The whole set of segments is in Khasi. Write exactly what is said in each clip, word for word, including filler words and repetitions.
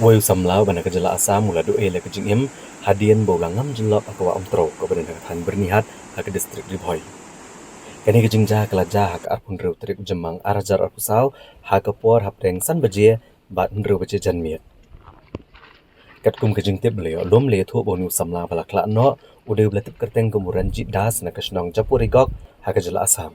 Uwei u samla uba na ka jylla Assam u la duh ei la ka jingim hadien ba u la ngam jyllop ha ka wah Umtrew kaba don ha ka thaiñ Byrnihat ha ka district Ri Bhoi. Kane ka jingjia ka la jia ha ka arphew hynriew tarik u Jymmang ar hajar arphew saw ha ka por hapdeng san baje bad hynriew baje janmiet. Katkum ka jingtip ba la ïoh lum la ïathuh ba une u samla ba la khlad noh u dei uba la tip kyrteng kum u Ranjit Das na ka shnong Japuregok ha ka jylla Assam.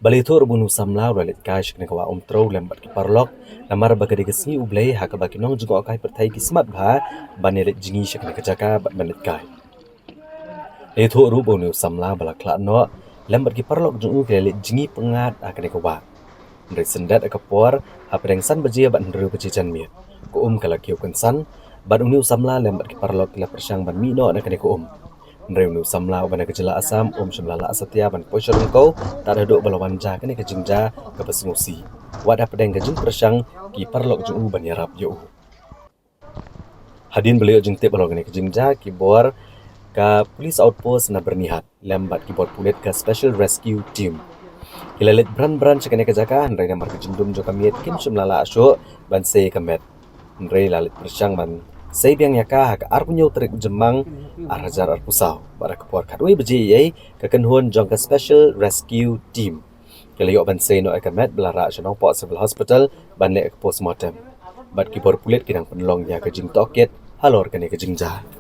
Ba la ïathuh ruh ba une u samla u la leit kai sha kane ka wah Umtrew lem bad ki paralok namar ba ka dei ka sngi U Blei ha kaba ki nongjngohkai pyrthei ki smat bha ban ïaleit jngi sha kane ka jaka bad ban leit kai. La ïathuh ruh ba une u samla ba la khlad noh lem bad ki paralok jong u ki la leit jngi pyngngad ha kane ka wah. Hynrei syndet ha ka por hapdeng san baje bad hynriew baje janmiet, ka um ka la kiew kynsan bad une u samla lem bad ki paralok ki la pyrshang ban mih noh na kane ka um. Hynrei une u samla uba na ka jylla Assam um shym la lah satia ban poi sha ryngkew tad haduh ba la wan jia kane ka jingjia kaba sngewsih, wat hapdeng ka jingpyrshang ki paralok jong u ban ïarap ïa u. Hadien ba la ïoh jingtip halor kane ka jingjia, ki bor ka police outpost na Byrnihat lem bad ki bor pulit ka Special Rescue Team ki la leit bran bran sha kane ka jaka, hynrei namar ka jingdum jong ka miet kim shym la lah shuh ban sei ïa ka met. Hynrei la leit pyrshang ban sei biang ïa ka ha ka arphew hynñiew tarik u Jymmang ar hajar arphew saw bad ha ka por khatwei baje eiei ka kynhun jong ka Special Rescue Team ki la ïoh ban sei noh ïa ka met ba la rah sha Nongpoh Civil Hospital ban leh ïa ka postmortem. Bad ki bor pulit ki dang pynlong ïa ka jingtohkit halor kane ka jingjia.